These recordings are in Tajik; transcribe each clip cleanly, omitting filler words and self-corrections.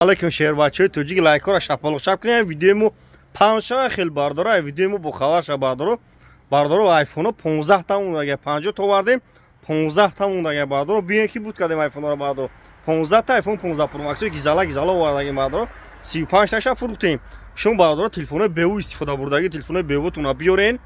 Алейкум, шербачаҳои тоҷик, лайкҳоро шапалоқшап кунем, видеои мо паҳн шава. Хел бардоро, ай видеои мо бохабар ша, бардоро. Бардоро, айфоно 15 та мондага, 50 та овардем, 15 та мондага, бардоро. Биен ки буд кардем айфонро, бардоро. 15 та айфон 15 Pro Max гизала гизала овардагим, бардоро. 35 таша фурӯхтем. Шумо, бардоро, телефонои беу истифода бурдагӣ, телефонои беутона биёрен,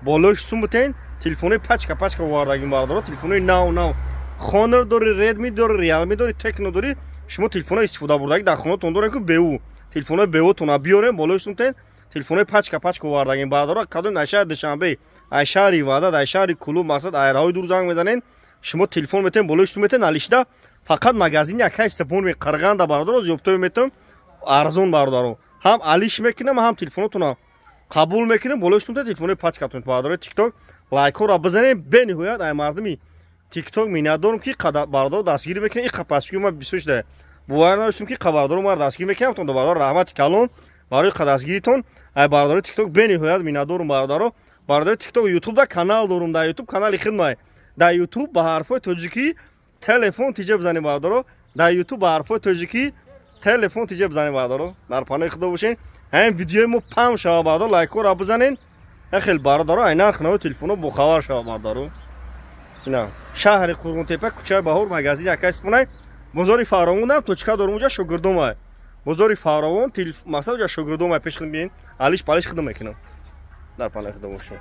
болош сум бутен. Телефонои пачка пачка овардагим, бардоро, телефонои нав нав. Хонор дори, Редми дори, Реалми дори, Текно дори. Шумо телефоно истифода бурдагӣ дар хонатон дорем ку, беу телефонои беутона биёрем, болош сум тен. Телефонои пачка пачка овардагим, бардоро. Кадом ай шаҳри Душанбе, ай шаҳри Ваҳдат, ай шаҳри Кулуб, мақсад, айраҳои дур занг мезанен, шумо телефон метем, болош сум метен. Алишда фақат магазини акай Сепон Қарғанда, бардоро, зиёбтои метем арзон, бародаро. Ҳам алиш мекунам, ҳам телефонотона қабул мекунем, болои сумта телефонои пачкатон. Бародарои Тикток, лайкҳоро бизанем. Бениҳоят ай мардуми Тикток миннатдорам, ки бародаро дастгирӣ мекунем. И қапаскӣ ма бисёр шуда, бовар надоштем, ки бародаро маро дастгирӣ мекунам. Бародаро, раҳмати калон барои дастгиритон. Ай бародарои Тикток бениҳоят миннатдорум, бародаро. Бародарои Тикток, Ютуб да канал дорум, дар Ютуб канали хидмай. Дар Ютуб ба ҳарфҳои тоҷикӣ телефон тиҷа бизанем, бародаро. Дар Ютуб ба ҳарфҳои тоҷикӣ телефон тиҷа бизанем, бародаро. Дар паноҳи Худо бошен. Ҳамин видеои мо паҳн шава, бародаро, лайкҳоро бизанен. Хел бародаро, ай нарх нави телефоно бохабар шава, бародаро. Ина шаҳри Қурғонтепа, кӯчаи Баҳор, магазин акай Сипонай. Бозори Фаровонам точка дорум, уҷа шогирдомай. Бозори Фаровон, мақсад, уҷа шогирдомай, пеш хидм биен, алиш палиш хидм мекунам. Дар паноҳи Худо бошен.